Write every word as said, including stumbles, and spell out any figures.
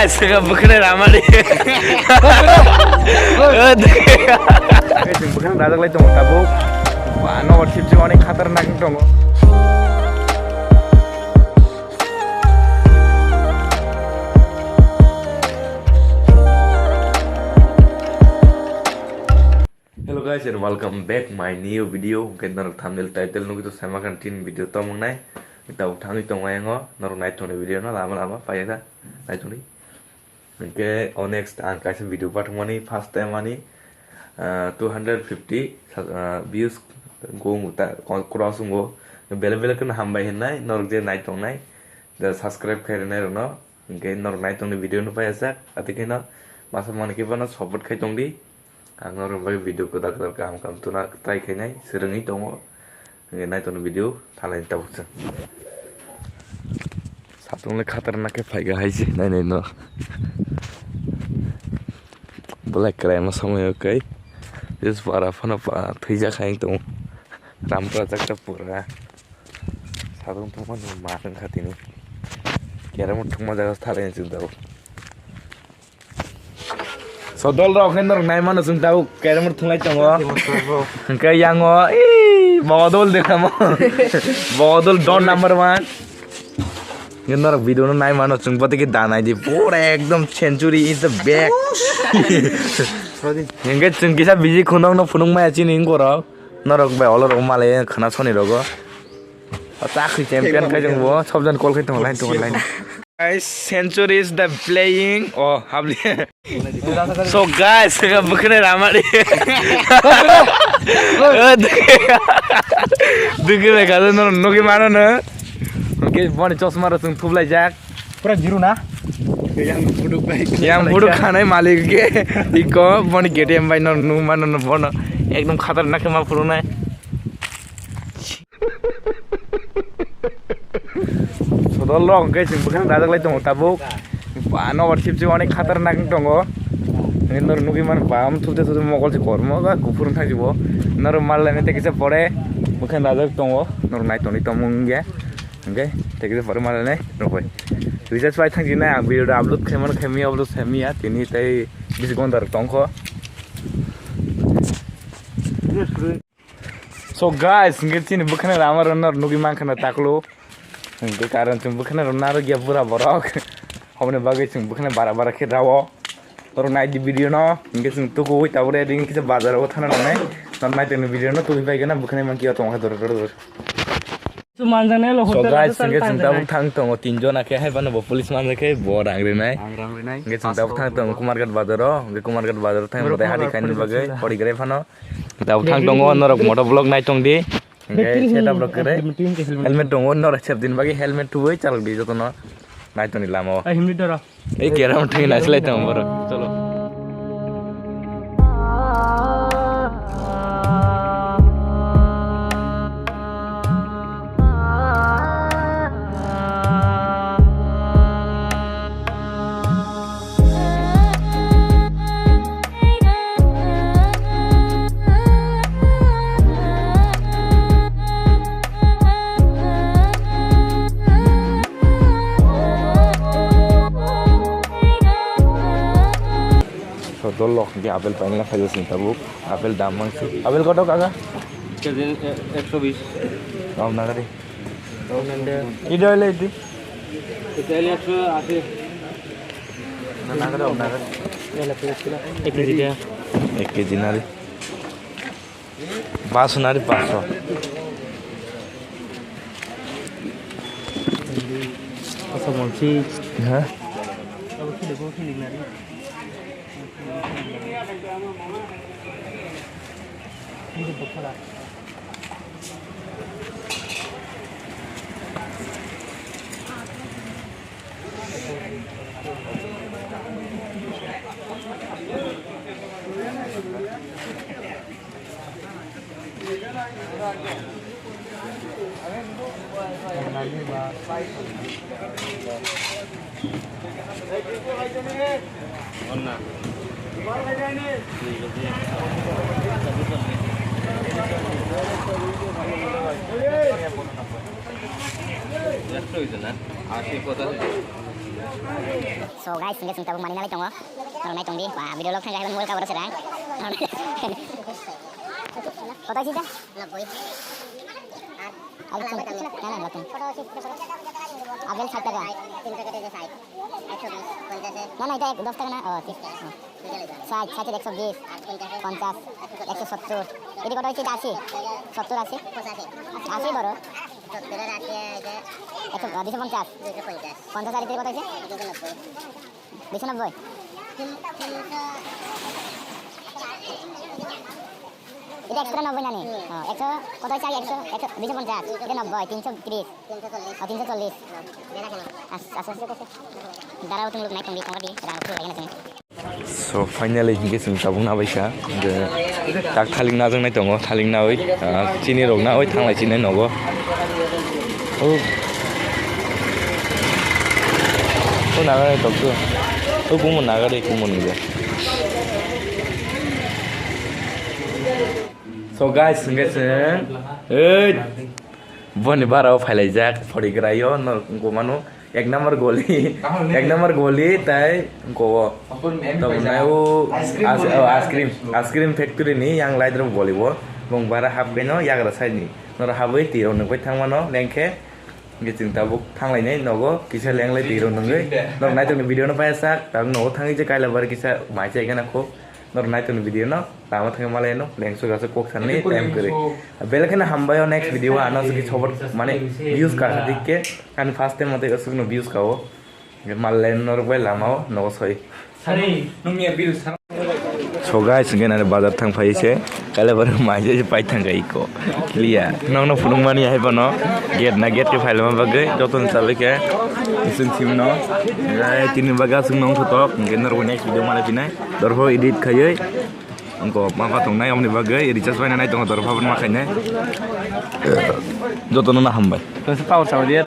Sega bwkhwnai ramani. Chwng bwkhwnai rajak lai tongo tabuk. Ba, nogo thipsi onek khatarnak wng tongo. Hello guys and welcome back my new video. Hwnkhe norok thumbnail title nugwi to sama khan tin video tongmung nai. Tabuk thangwi tongo yango norok nai tongni video no lama lama paiyakha nai tongni. Hwnkhe o next ang kaisa video pathakmani first time ani, ah, two hundred fifty, ah, views go ta cross wngo. Belai belai kheno hambai hwnnai norok je nai tongnai, je subscribe khai rwnai rokno. Hwnkhe norok nai tongni video no paiyajak, atwi kheno masa mani khe bono support khai tongdi. Ang norok bai video kwtal kwtal kaham kaham tuna try khainai, swrwngwi tongo. Hwnkhe nai tongni video thalai tabuk chwng. Satung le khatarnak khe phaikha hai se nai nai no. Belai kwraima somoi o kai. Just para phano pa thwijak hai tong. Rampra chakta pura. Satung thangma no ma wngkha tini. Keramo thangma jaga thalai chwng tabuk. So dol rok khe norok nai mano chwng tabuk kerem rok thwnglai tongo. Hwnkhe yango, ee, bodol dekhamo. Bodol don number one. Nge norok video no nai mano chwng botiki danai di pura ekdom century is the back. Hwnkhe chwng kisa biji khunok no phunuk maya chini wngkorok. Norok bai olorok malai khana soni rogo. Chakri champion khai jong bo, sobjan call khai tongo line to line. Guys, century is the playing. Oh, habli. So guys, bwkhwnai ramani. Dukhi bai kha no nugwi mano no. Hwnkhe boni chosma rok chwng thuplaijak. Pura zero na? Yang buduk bai. Yang buduk khanai malik ke. Iko boni K T M bai no nu mano no bono. Ekdom khatarnak khe ma phurunai. Sodol rok hwnkhe chwng bwkhano dajak lai tongo tabuk. Ba nobar sip sip onek khatarnak wng tongo. Hwnkhe norok nugwi mano ba omo thupte thupte mokol se kormo ba kuphur wng thangsibo. Norok mal lainai tei kisa pore bwkhano dajak tongo. Norok nai tongwi tongmung wngya. Hwnkhe tei kisa pore mal lainai norok bai. Recharge pai thangsinai ang video upload khaimano khaimya upload khaimya tini tei bisi gonda rok tongkho. So guys, hwnkhe chini bwkhani lama rwno nugwi mankha na taklo. Hwnkhe karon chwng bwkhani rwna rwgya bura borok. Hoboni bagwi chwng bwkhani bara bara khe rao. Oro nai di video no, hwnkhe chwng tukuwi tabuk ready kisa bazar o thana nangnai. Nai tongni video no tukuwi bai gana bwkhani mankhe o tongkha dor dor dor. So guys, hwnkhe chwng tabuk thang tongo tin jona khe hai phano bo police manjak khe bo rang rinai. Ang rang rinai. Hwnkhe chwng tabuk thang tongo Kumarghat bazar o, hwnkhe Kumarghat bazar o thang bo tei hadi khaini bagwi pori gre phano. Tabuk thang tongo, norok moto vlog nai tong di. Hwnkhe setup rok kwrwi. Helmet tongo, norok safety ni bagwi helmet tubui chalok di jotono. Nai tong di lama o. Ai, helmet doro. Ei, keram thwi nai slai tongo borok. Cholo. So, dol lok hwnkhe apple paina khaijak chwng tabuk. Apple dam mangsi. Apple koto kaka? K G, eh, ekso bis. Dam nagari. Ido ile idi. Ido ile ekso ashi. Na nagari, dam nagari. Ek K G de. Ek K G nari. Paanso nari, paanso. Asa bolsi. Ha? একশো হইতো না, আশি, পঁচাশি। So guys, hingke chwng tabuk manwi nalai tongo. Norok nai tongdi, ba, video log thangkha, mobile cover se rang. Koto sita? Ari chwng, na, na, latung. Apple sait taka. Na, na, eta ek, dos taka na? Oh, tis taka. Oh. Sait, sait, ekso bis, ponchas, ekso sottor. Edi koto hoiche? Ashi? Sottor, ashi? Ashi boro. Ekso, ah, duiso ponchas. Ponchas ar edi koto hoiche? Duiso nobboi. Eta extra nobboi nani? Oh, ekso, koto hoiche age? Ekso, ekso, duiso ponchas. Eta nobboi, tinso tris. Oh, tinso chollis. As-, as-, as-, as-, darao tung luk nai tongdi, tongdi, darao tung luk nai tongdi. So, finally, hingke chwng tabuk nabaikha. Hingke tak thaling najwk nai tongo, thaling nawi, ah, chini rok nawi thanglai chinai nogo. Oh. Oh, naga nai tokso. Oh, kumun naga de, kumun nungya. So, guys, hingke chwng, ei, boni barao phailaijak, phorigraio, no, wngkha mano. Ek number goli, ek number goli, tai gowo. Tamo nai o ice cream, ice cream, ice cream factory ni yang light room goli bo. Bong bara hap kaino yagra side ni. Noro habwi twi rok nungwi thangmano lengkhe. Nge chwng tabuk thanglainai nogo kisa lenglai twi rok nungwi. Nok naitok ni video no paisak, tabuk nogo thangwi je kaila bar kisa mai chai gana kho. Noro naitok ni video no. Tamo thangwi malai no, lengsu gasa kok sanni time kwrwi. Belai kheno hambai o next video o ano se khe support mane views ka sa dikke. Ani first time mate aswk no views ka o. Malai norok bai lama o nogo soi. Sari, nungya views. So guys, hingke nani bazar thang phai se. Kale bar mai je pai thang kai ko. Clear. Nong no phunuk mani hai bono. Gate na gate ke phai lama bagwi. Joto ni sabai ke. Isin sim no. Gai tini baga sung nong thotok. Hingke norok next video malai pinai. Dorpho edit khaiwi. Wngkok ma pha tongnai, aboni bagwi recharge bainanai tongo, dorpha bo ma khainai. Jotono no hambai. Power saudi.